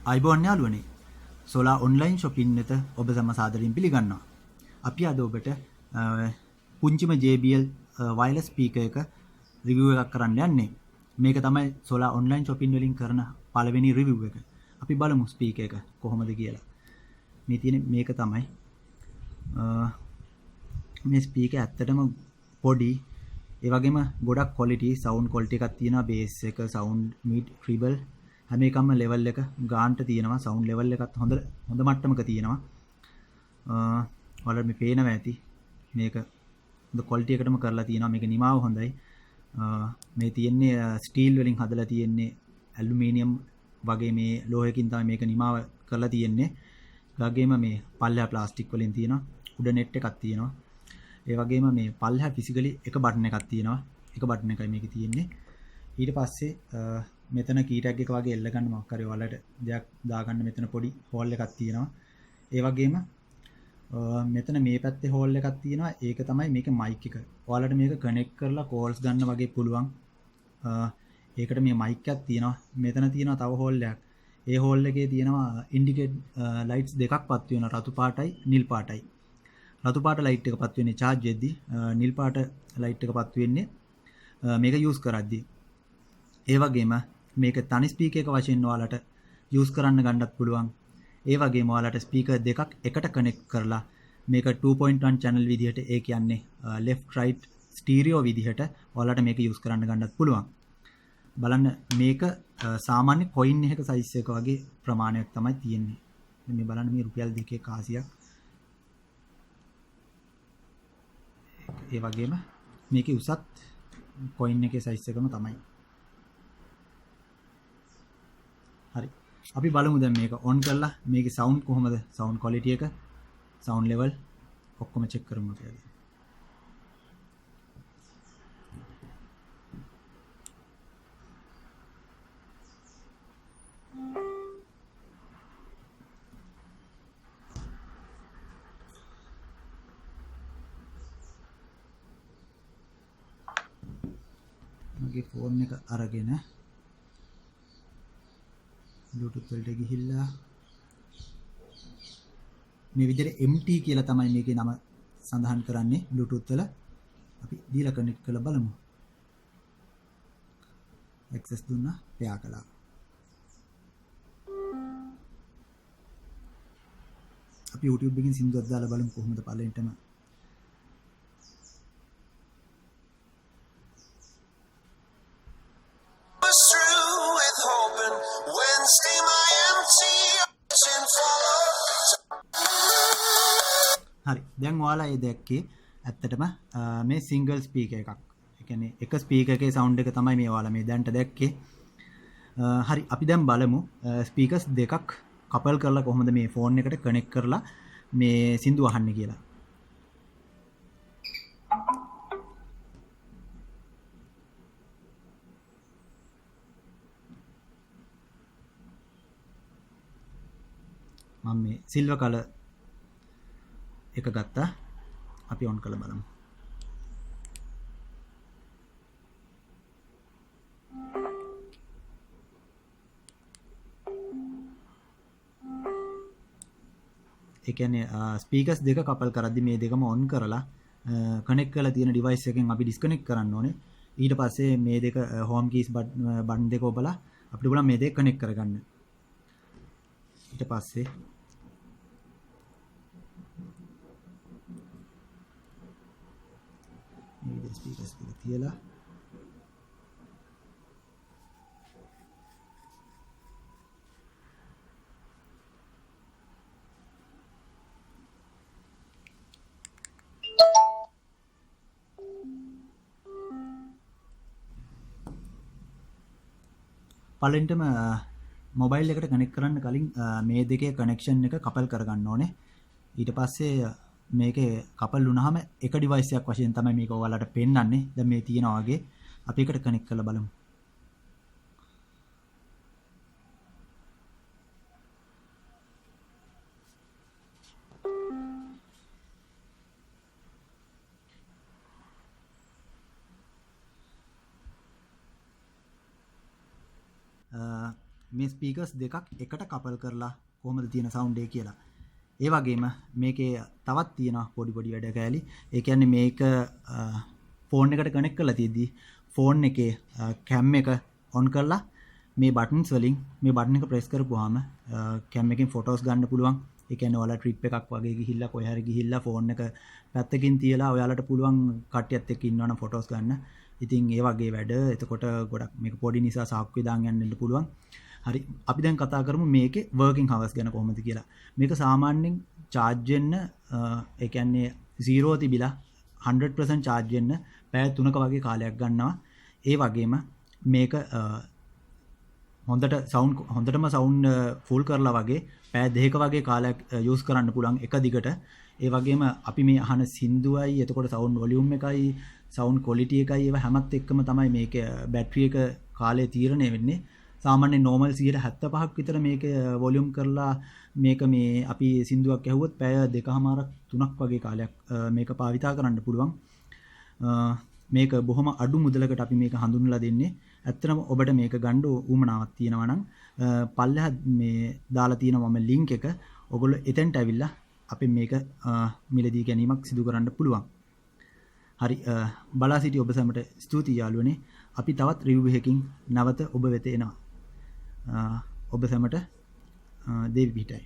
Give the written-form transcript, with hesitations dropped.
ආයුබෝවන් යාළුවනේ. Solar online shopping වෙත ඔබ සැම සාදරයෙන් පිළිගන්නවා. අපි අද ඔබට පුංචිම JBL wireless speaker එක රිවිව් එකක් කරන්න යන්නේ. මේක තමයි සෝලා ඔන්ලයින් ෂොපින් වලින් කරන පළවෙනි රිවිව් එක. අපි බලමු ස්පීකර් එක කොහොමද කියලා. මේ තියෙන මේක තමයි. මේ ස්පීකර් ඇත්තටම පොඩි, ඒ වගේම ගොඩක් ක්වොලිටි, සවුන්ඩ් ක්වොලිටි එකක් තියෙනවා. බේස් එක, සවුන්ඩ්, මිඩ්, ට්‍රිබල් හැම එකම ලෙවල් එක ගානට තියෙනවා. සවුන්ඩ් ලෙවල් එකත් හොඳ හොඳ මට්ටමක තියෙනවා. ඔයාලට මේ පේනවා ඇති. මේක හොඳ ක්වොලිටි එකටම කරලා තියෙනවා. මේක නිමාව හොඳයි. මේ තියෙන්නේ ස්ටීල් වලින් හදලා තියෙන්නේ, ඇලුමිනියම් වගේ මේ ලෝහයකින් තමයි මේක නිමාව කරලා තියෙන්නේ. ඒ වගේම මේ පල්ලෙහා ප්ලාස්ටික් වලින් තියෙනවා. උඩ නෙට් එකක් තියෙනවා. ඒ වගේම මේ පල්ලෙහා ෆිසිකලි එක බටන් එකක් තියෙනවා. එක බටන් එකයි මේකේ තියෙන්නේ. ඊට පස්සේ මෙතන කී ටැග් එක වගේ එල්ල ගන්න මොකක් හරි ඔයාලට දෙයක් දාගන්න මෙතන පොඩි හෝල් එකක් තියෙනවා. ඒ වගේම මෙතන මේ පැත්තේ හෝල් එකක් තියෙනවා. ඒක තමයි මේකේ මයික් එක. ඔයාලට මේක කනෙක්ට් කරලා කෝල්ස් ගන්න වගේ පුළුවන්. ඒකට මේ මයික් එකක් තියෙනවා. මෙතන තියෙනවා තව හෝල් එකක්. ඒ හෝල් එකේ තියෙනවා ඉන්ඩිකේට් ලයිට්ස් දෙකක් පත් වෙනවා. රතු පාටයි නිල් පාටයි. රතු පාට ලයිට් එක පත් වෙන්නේ චාර්ජ් වෙද්දි, නිල් පාට ලයිට් එක පත් වෙන්නේ මේක යූස් කරද්දි. ඒ වගේම මේක තනි ස්පීකර් එක වශයෙන් ඔයාලට යූස් කරන්න ගන්නත් පුළුවන්. ඒ වගේම ඔයාලට ස්පීකර් දෙකක් එකට කනෙක්ට් කරලා මේක 2.1 channel විදිහට, ඒ කියන්නේ left right stereo විදිහට ඔයාලට මේක යූස් කරන්න ගන්නත් පුළුවන්. බලන්න මේක සාමාන්‍ය කොයින් එකක සයිස් එක වගේ ප්‍රමාණයක් තමයි තියෙන්නේ. මේ බලන්න මේ රුපියල් දෙකේ කාසියක්. ඒ වගේම මේකේ උසත් කොයින් එකේ සයිස් එකම තමයි. හරි. අපි බලමු දැන් මේක ඔන් කරලා මේකේ සවුන්ඩ් කොහොමද? සවුන්ඩ් ක්වොලිටි එක, සවුන්ඩ් ලෙවල් ඔක්කොම චෙක් කරමු අපි අද. මගේ ෆෝන් එක අරගෙන Bluetooth වලට ගිහිල්ලා මේ විදිහට MT කියලා තමයි මේකේ නම සඳහන් කරන්නේ Bluetooth වල. අපි දීලා කනෙක්ට් කරලා බලමු. ඇක්සස් දුන්නා, පෙයා කළා. අපි YouTube එකෙන් සින්දුවක් දාලා බලමු කොහොමද පළවෙනිටම. හරි, දැන් ඔයාලා ඒ දැක්කේ ඇත්තටම මේ සිංගල් ස්පීකර් එකක්. ඒ කියන්නේ එක ස්පීකර් එකේ සවුන්ඩ් එක තමයි මේ ඔයාලා මේ දැන්ට දැක්කේ. හරි, අපි දැන් බලමු ස්පීකර්ස් දෙකක් කපල් කරලා කොහොමද මේ ෆෝන් එකට කනෙක්ට් කරලා මේ සින්දු අහන්නේ කියලා. මම මේ සිල්වර් කලර් එක ගත්තා. අපි ඔන් කරලා බලමු. ඒ කියන්නේ ස්පීකර්ස් දෙක කපල් කරද්දි මේ දෙකම ඔන් කරලා කනෙක්ට් කරලා තියෙන ඩිවයිස් එකෙන් අපි ඩිස්කනෙක්ට් කරන්න ඕනේ. ඊට පස්සේ මේ දෙක හෝම් කීස් බටන් දෙක ඔබලා අපිට පුළුවන් මේ දෙක කනෙක්ට් කරගන්න. ඊට පස්සේ මේ විදිහට ස්පීකර්ස් දෙක තියලා පළවෙනිටම මොබයිල් එකට කනෙක්ට් කරන්න කලින් මේ දෙකේ කනෙක්ෂන් එක කපල් කරගන්න ඕනේ. ඊට පස්සේ මේකේ කපල් වුණාම එක ඩිවයිස් එකක් වශයෙන් තමයි මේක ඔයාලට පෙන්වන්නේ. දැන් මේ තියෙනවා වගේ අපි එකට කනෙක්ට් කරලා බලමු. මේ ස්පීකර්ස් දෙකක් එකට කපල් කරලා කොහොමද තියෙන සවුන්ඩ් එක කියලා. ඒ වගේම මේකේ තවත් තියෙනවා පොඩි පොඩි වැඩ කෑලි. ඒ කියන්නේ මේක ෆෝන් එකට කනෙක්ට් කරලා තියෙද්දි ෆෝන් එකේ කැම් එක ඔන් කරලා මේ බටන්ස් වලින් මේ බටන් එක ප්‍රෙස් කරපුවාම කැම් එකෙන් ෆොටෝස් ගන්න පුළුවන්. ඒ කියන්නේ ඔයාලා ට්‍රිප් එකක් වගේ ගිහිල්ලා කොහේ හරි ගිහිල්ලා ෆෝන් එක පැත්තකින් තියලා ඔයාලට පුළුවන් කට්ටියත් එක්ක ඉන්නවනම් ෆොටෝස් ගන්න. ඉතින් ඒ වගේ වැඩ. එතකොට ගොඩක් මේක පොඩි නිසා සාක්කුවේ දාන් යන්න පුළුවන්. හරි, අපි දැන් කතා කරමු මේකේ වර්කින් හවර්ස් ගැන කොහොමද කියලා. මේක සාමාන්‍යයෙන් චාර්ජ් වෙන්න, ඒ කියන්නේ 0 තිබිලා 100% චාර්ජ් වෙන්න පැය 3ක වගේ කාලයක් ගන්නවා. ඒ වගේම මේක හොඳට සවුන්ඩ්, හොඳටම සවුන්ඩ් ෆුල් කරලා වගේ පැය 2ක වගේ කාලයක් යූස් කරන්න පුළුවන් එක දිගට. ඒ වගේම අපි මේ අහන සින්දුවයි, එතකොට සවුන්ඩ් වොලියුම් එකයි, සවුන්ඩ් ක්වොලිටි එකයි, ඒවා හැමත් එක්කම තමයි මේක බැටරි එක කාලය තීරණය වෙන්නේ. සාමාන්‍ය නෝමල් 75ක් විතර මේක වොලියුම් කරලා මේක මේ අපි සින්දුවක් ඇහුවොත් පැය දෙකහමාරක් තුනක් වගේ කාලයක් මේක භාවිතා කරන්න පුළුවන්. මේක බොහොම අඩු මුදලකට අපි මේක හඳුන්වලා දෙන්නේ. ඇත්තටම ඔබට මේක ගන්න උවමනාවක් තියෙනවා නම් පල්ලෙහා මේ දාලා තියෙනවා මම ලින්ක් එක. ඔයගොල්ලෝ එතෙන්ට ඇවිල්ලා අපි මේක මිලදී ගැනීමක් සිදු කරන්න පුළුවන්. හරි, බලා සිටි ඔබ සැමට ස්තුතියි යාළුවනේ. අපි තවත් රිවිව් එකකින් නැවත ඔබ වෙත එනවා. ඔබ සැමට දේවි පිහිටයි.